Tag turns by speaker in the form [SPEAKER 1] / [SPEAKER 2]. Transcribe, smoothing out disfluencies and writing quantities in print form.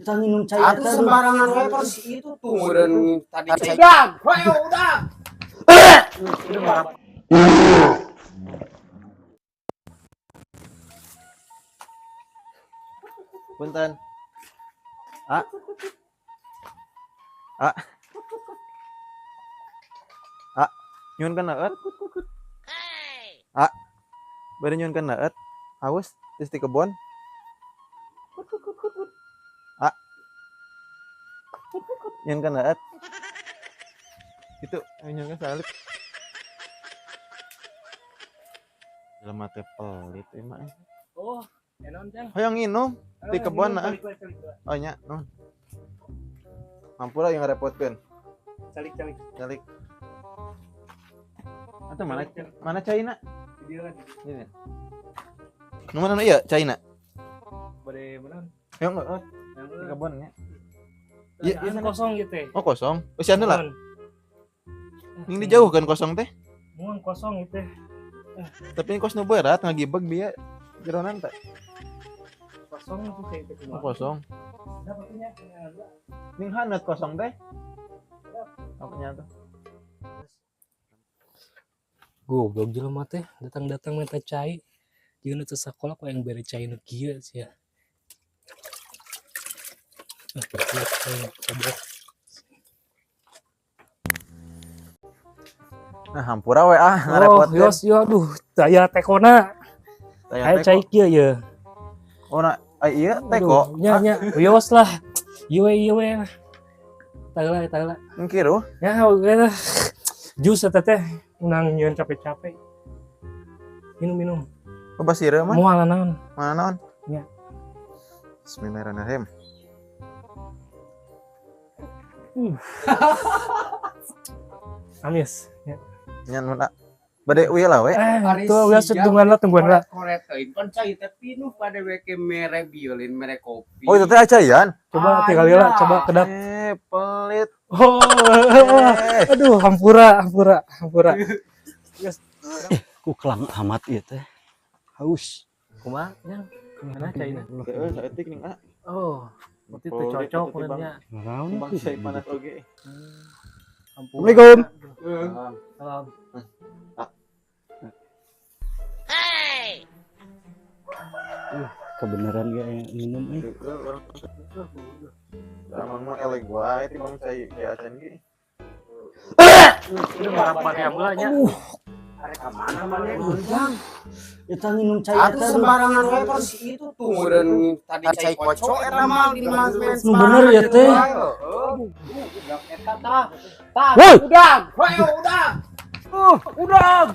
[SPEAKER 1] Eta nginum cai
[SPEAKER 2] Atuh
[SPEAKER 1] eta.
[SPEAKER 2] Sembarangan wae terus itu tuh meureun tadi cai. Udah, ayo udah.
[SPEAKER 3] Punten. A. A. A. Nyuhunkeun eueut. A. Bade nyuhunkeun eueut. Haus tis di kebon. A. Nyuhunkeun eueut. Itu nyuhunkeun salib. Jelema teh pelit ieu mah.
[SPEAKER 4] Oh, enon Jang.
[SPEAKER 3] Hoyong nginum di kebon nah.
[SPEAKER 4] Calik, calik, calik.
[SPEAKER 3] Oh nya, nuhun. Hampura yang ngarepotkeun.
[SPEAKER 4] Calik, calik.
[SPEAKER 3] Calik. Atau mana mana caina?
[SPEAKER 4] Di dia lagi.
[SPEAKER 3] Ini. Nu mana nu ieu caina?
[SPEAKER 4] Bade beneran.
[SPEAKER 3] Ayo enggak, oh, di kebon nya. Iya,
[SPEAKER 4] Iya,
[SPEAKER 3] iya,
[SPEAKER 4] kosong gitu ya.
[SPEAKER 3] Oh, kosong. Eusian heula. Ning dijauhkeun kosong teh.
[SPEAKER 4] Muang kosong gitu.
[SPEAKER 3] Tapi ini kos nu berat ngagibeg bieu jeronan teh.
[SPEAKER 4] Kosong itu kayak gitu.
[SPEAKER 3] Oh, kosong.
[SPEAKER 4] Dapatnya.
[SPEAKER 3] Ning haneut kosong teh. Apanya tuh?
[SPEAKER 4] Goblok jelema teh datang-datang minta cai. Jeung teu sakola kok yang bere cai nu kieu sia. Ah, goblok, aing, goblok.
[SPEAKER 3] Nah, hampura we ah
[SPEAKER 4] Oh,
[SPEAKER 3] ngarepotkeun.
[SPEAKER 4] yos, yo aduh, daya tekona.
[SPEAKER 3] Taya
[SPEAKER 4] Aya
[SPEAKER 3] teko.
[SPEAKER 4] cai kieu ye.
[SPEAKER 3] Oh, nah, ai ieu teko.
[SPEAKER 4] Aduh, nya nya, wios lah. Ieu we ieu we lah. Tah tah lah.
[SPEAKER 3] Engkiru.
[SPEAKER 4] Ya, oke lah. Jus eta teh unang nyieun capek-capek. Minum minum.
[SPEAKER 3] Oh, basireu mah.
[SPEAKER 4] Moal naon.
[SPEAKER 3] Mana naon?
[SPEAKER 4] Ya.
[SPEAKER 3] Bismillahirrahmanirrahim.
[SPEAKER 4] Amis. Ya.
[SPEAKER 3] Nya nuhun ah. Bade uih lah we.
[SPEAKER 4] Eh, tuh wios tungguan lah, tungguan lah.
[SPEAKER 2] Koret euy, pan cai teh pinuh pada we ke mere biolin mere kopi.
[SPEAKER 3] Oh, itu teh acayan.
[SPEAKER 4] Coba
[SPEAKER 2] Ah,
[SPEAKER 4] tinggal lah,
[SPEAKER 2] iya.
[SPEAKER 4] coba kedap.
[SPEAKER 3] Eh, pelit.
[SPEAKER 4] Oh,
[SPEAKER 3] Eh.
[SPEAKER 4] aduh, hampura, hampura, hampura.
[SPEAKER 1] Ku kelang amat ieu teh. Haus.
[SPEAKER 4] Kumaha, Jang? Mana caina?
[SPEAKER 3] Heeh, saeutik ning ah.
[SPEAKER 4] Oh, berarti teu
[SPEAKER 3] Pelit
[SPEAKER 4] cocok
[SPEAKER 3] itu tibang.
[SPEAKER 4] meureunnya.
[SPEAKER 1] Naon
[SPEAKER 3] Timbang cai panas oge.
[SPEAKER 4] Hampura.
[SPEAKER 1] Assalamualaikum.
[SPEAKER 4] Salam.
[SPEAKER 1] Kebenaran ge aya minum euy.
[SPEAKER 3] Amang mah elek wae timbang cai kayak acan ge.
[SPEAKER 4] Nya.
[SPEAKER 2] Arek ka mana maneh Jang?
[SPEAKER 1] Eta nginum cai
[SPEAKER 2] Atuh
[SPEAKER 1] eta.
[SPEAKER 2] sembarangan wae terus itu tuh meureun tadi cai kocok eta mah di mana.
[SPEAKER 1] Nu bener ya teh.
[SPEAKER 2] Udah eta tah. Tah,
[SPEAKER 1] Woi.
[SPEAKER 2] udah, ayo udah. Udah.